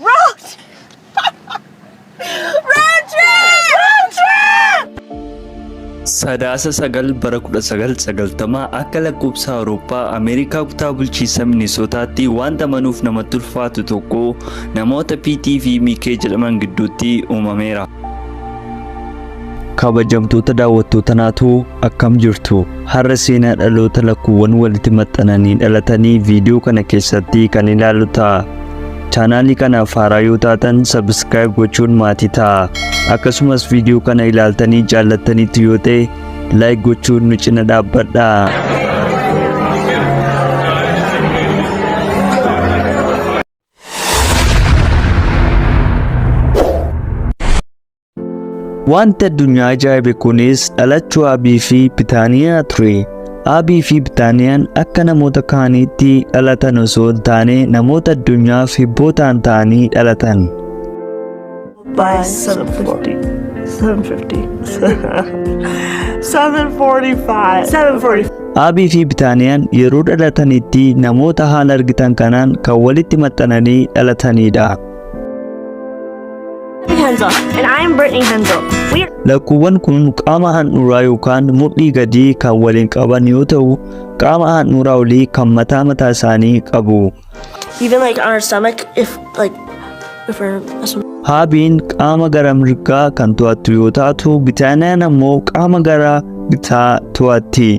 Road! Road trip! Road trip! Sadaasa 9 bara 1990 akka lakkoofsa Awurooppaa, Ameerikaa kutaa bulchiinsa Minisootaatti wanta amanuuf namatti ulfaatu tokko namoota Piitii fi Miikee jedhaman gidduutti uumameera. Kabajamtoota daawwattoota naatoo, akkam jirtu? Har'a seenaa dhaloota lakkuuwwan walitti maxxananii dhalatanii viidiyoo kana keessatti kan ilaallu ta'a. Chaanaalii kanaaf haaraa yoo taatan subscribe gochuun maatii ta'a. Akkasumas viidiyoo kana ilaaltanii jaallattaniitu yoo ta'e like gochuun nu cina dhaabbadhaa. Wanti addunyaa ajaa'ibe kunis dhalachuu Abii fi Bitaaniyaa ture. Abii fi Bitaaniyaan akka namoota kaaniitti dhalatan osoo hin taane namoota addunyaaf hibboo ta'an ta'anii dhalatan. By 7:50. 7:50. 7:45. 7:45. Abii fi Bitaaniyaan yeroo dhalatanitti namoota haala argitan kanaan kan walitti maxxananii dhalatanidha. Hensel, and I am Brittany Hensel. We are Lakkuuwwan kun qaama handhuuraa yookaan mudhii gadii kan waliin qaban yoo ta'u, qaama handhuuraa olii kan mataa mataa isaanii qabu. Even like on our stomach, if like if we're Haabiin qaama gara mirgaa kan to'attu yoo taatu, Bitaaniyaan ammoo qaama gara bitaa to'atti.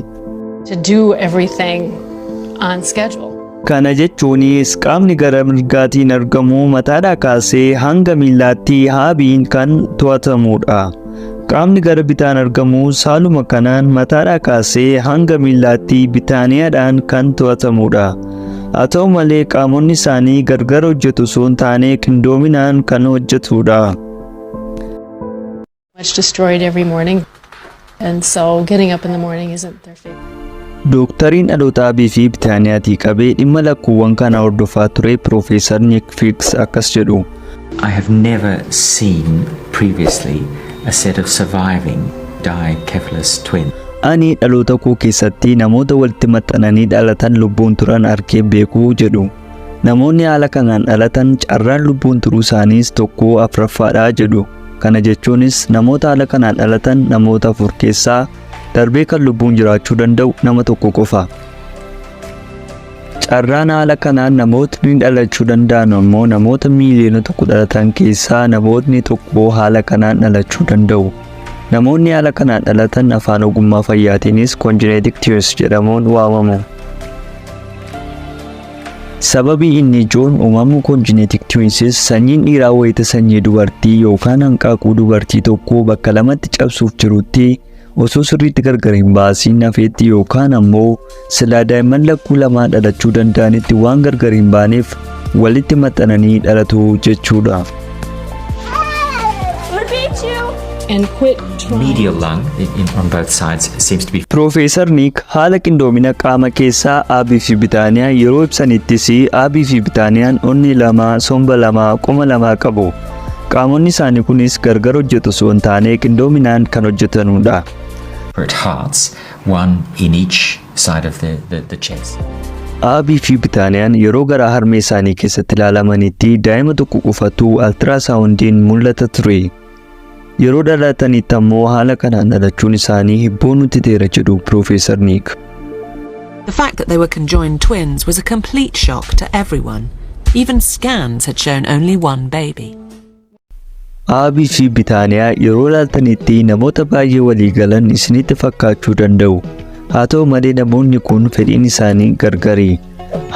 To do everything on schedule. Kana jechuunis qaamni gara mirgaatiin argamu mataadhaa kaasee hanga miillaatti Haabiin kan to'atamudha. Qaamni gara bitaan argamu saaluma kanaan mataadhaa kaasee hanga miillaatti Bitaaniyaadhaan kan to'atamudha. Haa ta'u malee, qaamonni isaanii gargar hojjetu osoo hin taane qindoominaan kan hojjetudha. Much destroyed every morning. And so getting up in the morning isn't their favorite. Dooktariin dhaloota Abii fi Bitaaniyaatii qabee dhimma lakkuuwwan kana hordofaa ture, Piroofeesar Nick Fiks, akkas jedhu. I have never seen previously a set of surviving dicephalus twins. "Ani dhaloota koo keessatti namoota walitti maxxananii dhalatan lubbuun turan argee beekuu," jedhu. "Namoonni haala kanaan dhalatan carraan lubbuun turuu isaaniis tokko afuraffaadha," jedhu. Kana jechuunis namoota haala kanaan dhalatan namoota afur keessaa darbee kan lubbuun jiraachuu danda'u nama tokko qofa. Carraan haala kanaan namootni dhalachuu danda'an ammoo namoota miiliyoona 1 dhalatan keessaa namootni tokko haala kanaan dhalachuu danda'u. Namoonni haala kanaan dhalatan afaan ogummaa fayyaatiinis congenetic twins jedhamuun waamamu. Sababii inni ijoon uumamuu congenetic twinsis sanyiin dhiiraa wayita sanyii dubartii yookaan hanqaaquu dubartii tokko bakka lamatti cabsuuf jirutti osoo sirriitti gargar hin baasiin hafeetti yookaan ammoo silaa daa'imman lakkuu lamaa dhalachuu danda'anitti waan gargar hin baaneef walitti maxxananii dhalatu jechuudha. I'm gonna beat you. And quit trying. Medial lung on both sides seems to be Piroofeesar Niik haala qindoomina qaama keessaa Aabii fi Bitaaniyaa yeroo ibsanittis, Aabii fi Bitaaniyaan onnee lama, somba lama, qoma lama qabu. Qaamonni isaanii kunis gargar hojjetu osoo hin taane qindoominaan kan hojjetanudha. Separate hearts, one in each side of the chest. Aabii fi Bitaaniyaan yeroo garaa harmee isaanii keessatti ilaalamanitti daa'ima tokko qofatu altiraasaawundiin mul'ata ture. Yeroo dhalatanitti ammoo haala kanaan dhalachuun isaanii hibboo nutti ta'eera, jedhu Piroofeesar Niik. The fact that they were conjoined twins was a complete shock to everyone. Even scans had shown only one baby. Aabii fi Bitaaniyaa yeroo ilaaltanitti namoota baay'ee walii galan isinitti fakkaachuu danda'u. Haa ta'u malee, namoonni kun fedhiin isaanii gargari.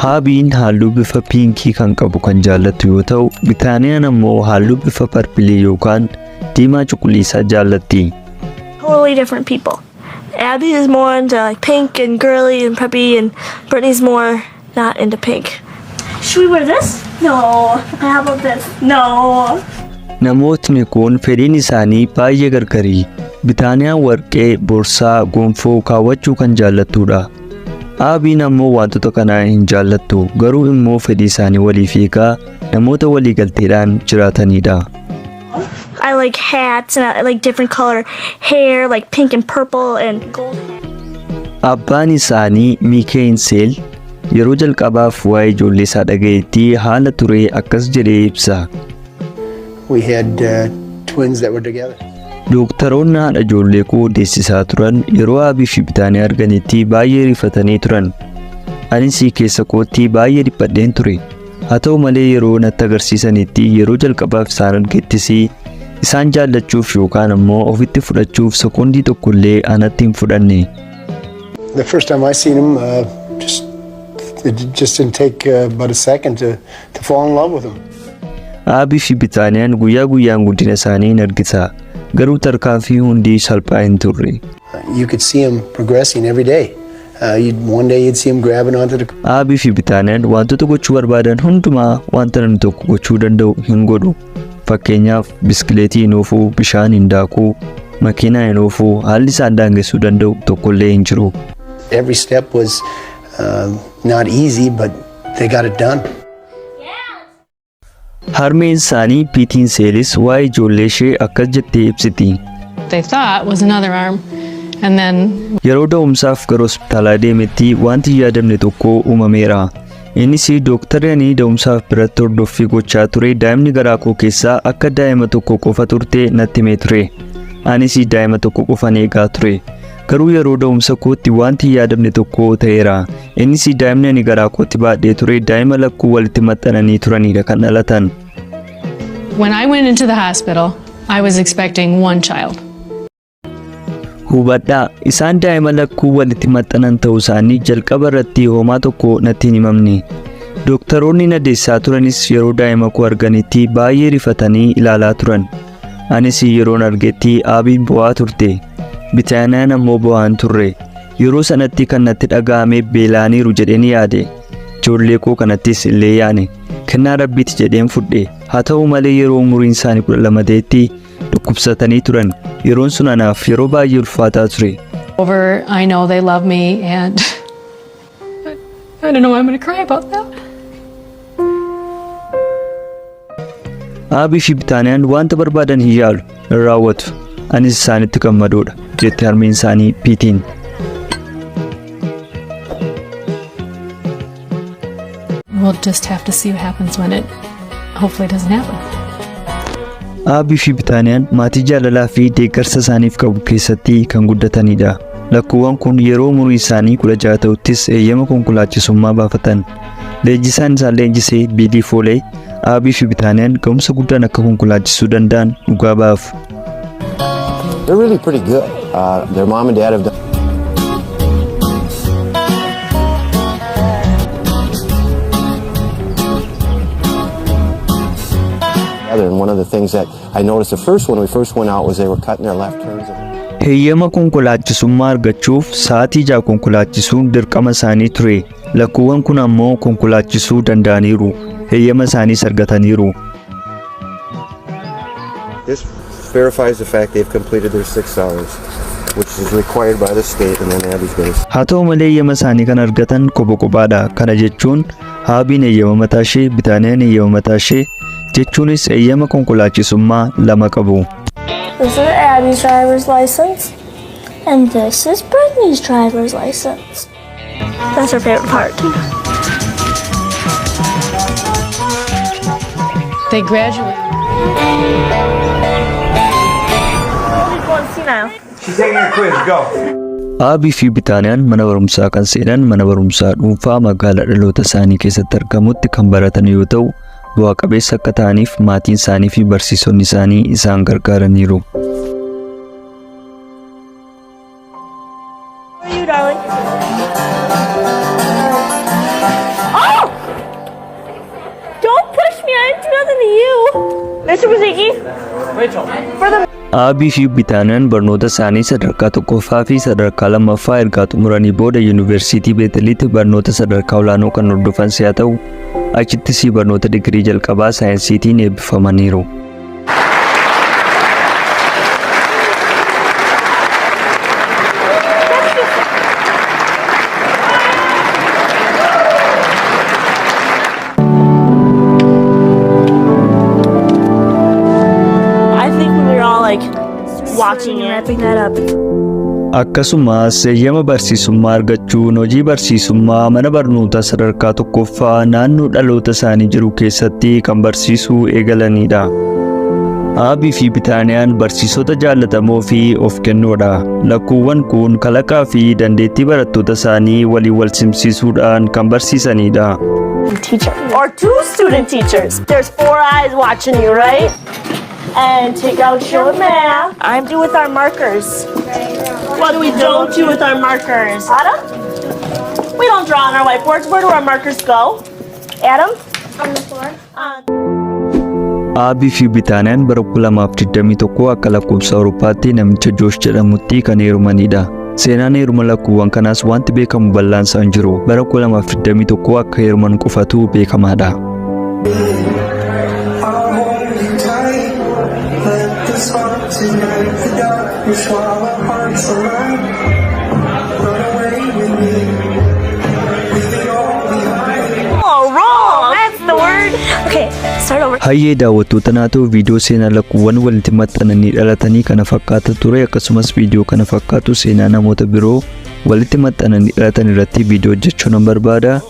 Haabiin halluu bifa piinkii kan qabu kan jaallattu yoo ta'u, Bitaaniyaan ammoo halluu bifa parpilii yookaan diimaa cuquliisaa jaallatti. Totally different people. Abby is more into like pink and girly and preppy, and Brittany's more not into pink. Should we wear this? No. How about this? No. Namootni kun fedhiin isaanii baay'ee gargari. Bitaaniyaan warqee, boorsaa, gonfoo kaawwachuu kan jaallattudha. Aabiin ammoo wantoota kana hin jaallattu, garuu immoo fedhii isaanii waliif eegaa namoota walii galteedhaan jiraatanidha. I like hats and I like different color hair, like pink and purple and gold. Abbaan isaanii Miikeen Seel yeroo jalqabaaf waa'ee ijoollee isaa dhaga'etti haala ture akkas jedhee ibsa. We had twins that were together. Dooktaroonni haadha ijoollee koo deessisaa turan yeroo Aabii fi Bitaanii arganitti baay'ee rifatanii turan. Anis keessa kootti baay'ee dhiphadheen ture. Haa ta'u malee, yeroo natti agarsiisanitti, yeroo jalqabaaf isaan argettis, isaan jaallachuuf yookaan immoo ofitti fudhachuuf sekoondii tokkollee anatti hin fudhanne. The first time I seen him, just it just didn't take but a second to fall in love with him. Aabii fi Bitaaniyaan guyyaa guyyaan guddina isaanii hin argita. Garuu tarkaanfii hundi salphaa hin turre. You could see him progressing every day. One day you'd see him grabbing onto the Aabii fi Bitaaniyaan wantoota gochuu barbaadan hundumaa wanta namni tokko gochuu danda'u hin godhu. Fakkeenyaaf, biskileetii hin oofuu, bishaan hin daakuu, makiinaa hin oofuu, haalli isaan daangessuu danda'u tokkollee hin jiru. Every step was not easy, but they got it done. Harmeen isaanii Piitiin Seelis waa'ee ijoollee ishee akkas jettee ibsiti. They thought was another arm. And then Yeroo da'umsaaf gara hospitaalaa deemetti wanti hin yaadamne tokko uumameera. Innis dooktarri ani da'umsaaf biratti hordoffii gochaa ture daa'imni garaa koo keessaa akka daa'ima tokko qofa turte natti himee ture. Anis daa'ima tokko qofan eegaa ture. Garuu yeroo da'umsa kootti wanti hin yaadamne tokko ta'eera. Innis daa'imni ani garaa kootti baadhee ture daa'ima lakkuu walitti maxxananii turanidha kan dhalatan. When I went into the hospital, I was expecting one child. Hubadhaa, isaan daa'ima lakkuu walitti maxxanan ta'uu isaanii jalqaba irratti homaa tokko natti hin himamne. Dooktaroonni na deessaa turanis yeroo daa'ima koo arganitti baay'ee rifatanii ilaalaa turan. Anis yeroon argetti Aabiin bo'aa turte. Bitaaniyaan ammoo bo'aa hin turre. Yeroo sanatti kan natti dhaga'ame beela'aniiru jedheen yaade. Ijoollee koo kanattis illee yaane. Kennaa Rabbiiti jedheen fudhe. Haa ta'u malee, yeroo umuriin isaanii 12 ta'etti dhukkubsatanii turan. Yeroon sun anaaf yeroo baay'ee ulfaataa ture. Over, I know they love me, and I don't know why I'm going to cry about that. Aabii fi Bitaaniyaan wanta barbaadan hin yaalu, hin raawwatu. Anis isaanitti gammadoodha, jette harmeen isaanii Piitiin. We'll just have to see what happens when it hopefully doesn't happen. Aabii fi Bitaaniyaan maatii jaalalaa fi deeggarsa isaaniif qabu keessatti kan guddatanidha. Lakkuuwwan kun yeroo umurii isaanii 16 ta'uttis eeyyama konkolaachisummaa baafatan. Leenjisaan isaan leenjisee Biilii Foolee Aabii fi Bitaaniyaan ga'umsa guddaan akka konkolaachisuu danda'an dhugaa ba'aaf. They're really pretty good. Their mom and dad have done together. And one of the things that I noticed the first when we first went out was they were cutting their left turns. Heeyyama konkolaachisummaa argachuuf sa'aatii 6 konkolaachisuun dirqama isaanii ture. Lakkuuwwan kun ammoo konkolaachisuu danda'aniiru. Heeyyama isaaniis argataniiru. This verifies the fact they've completed their 6 hours, which is required by the state, and then Abby's going to Haa ta'u malee, heeyyama isaanii kan argatan kopha kophaadha. Kana jechuun Aabiin eeyyama mataa ishee, Bitaaniyaan eeyyama mataa ishee, jechuunis eeyyama konkolaachisummaa lama qabu. This is Abby's driver's license, and this is Brittany's driver's license. That's her favorite part. They gradually He's going senile. She's taking her quiz. Go. Aabii fi Bitaaniyaan mana barumsaa kan seenan mana barumsaa dhuunfaa magaalaa dhaloota isaanii keessatti argamutti kan baratan yoo ta'u, bu'aa qabeessa akka ta'aniif maatiin isaanii fi barsiisonni isaanii isaan gargaaraniiru. How are you, darling? Oh! Don't push me! I didn't do nothing to you! Mr. Waziki? Rachel. For the Aabii fi Bitaaniyaan barnoota isaanii sadarkaa tokkoffaa fi sadarkaa lammaffaa ergaa xumuranii booda Yuunivarsiitii Beetelitti barnoota sadarkaa olaanoo kan hordofan si'a ta'u, achittis barnoota digirii jalqabaa saayinsiitiin eebbifamaniiru. I think when we were all like watching it, wrapping that up. Akkasumas eeyyama barsiisummaa argachuun hojii barsiisummaa mana barnootaa sadarkaa tokkoffaa naannoo dhaloota isaanii jiru keessatti kan barsiisuu eegalanidha. Aabii fi Bitaaniyaan barsiisota jaallatamoo fi of kennoodha. Lakkuuwwan kun kalaqaa fi dandeettii barattoota isaanii waliin wal simsiisuudhaan kan barsiisanidha. Teacher or two student teachers. There's four eyes watching you, right? And take out your math. I'm do with our markers. What do we don't do with our markers? Adam? We don't draw on our whiteboards. Where do our markers go? Adam? On the floor. Aabii fi Bitaaniyaan bara 2021 akka lakkoofsa Awurooppaatti namicha Joosh jedhamutti kan heerumanidha. Seenaan heeruma lakkuuwwan kanaas wanti beekamu bal'aan isaan jiru. Bara 2021 akka heeruman qofatu beekamaadha. I'll hold you tight. Let the sparks ignite the darkness while our hearts align. Run away with me. Leave it all behind. Oh, wrong. That's the word. Okay, start over. Hayyee daawwattoota naatoo, viidiyoo seenaa lakkuuwwan walitti maxxananii dhalatanii kana fakkaata ture. Akkasumas viidiyoo kana fakkaatu seenaa namoota biroo walitti maxxananii dhalatan irratti viidiyoo hojjechuu nan barbaada.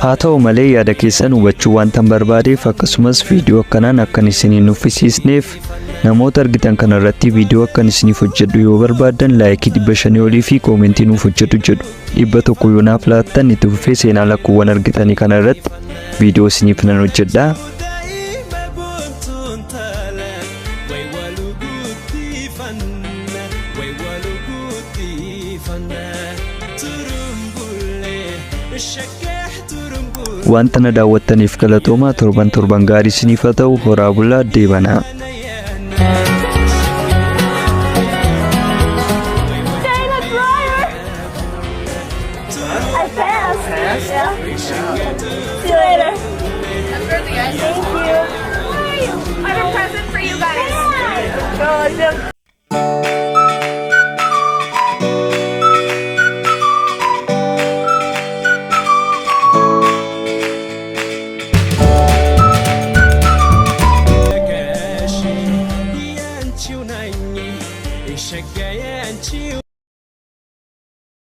Haa ta'u malee, yaada keessan hubachuu waantan barbaadeef, akkasumas viidiyoo akkanaan akkan isin hin nuffisiisneef, namoota argitan kana irratti viidiyoo akkan isiniif hojjedhu yoo barbaaddan like 500 olii fi comment nuuf hojjedhu jedhu 100 yoo naaf laattan, itti fufee seenaa lakkuuwwan argitanii kana irratti viidiyoo isiniif nan hojjedha. Wanta na daawwattaniif galatoomaa. Torban torban gaarii isiniif haa ta'u. Horaa bulaa, deebanaa.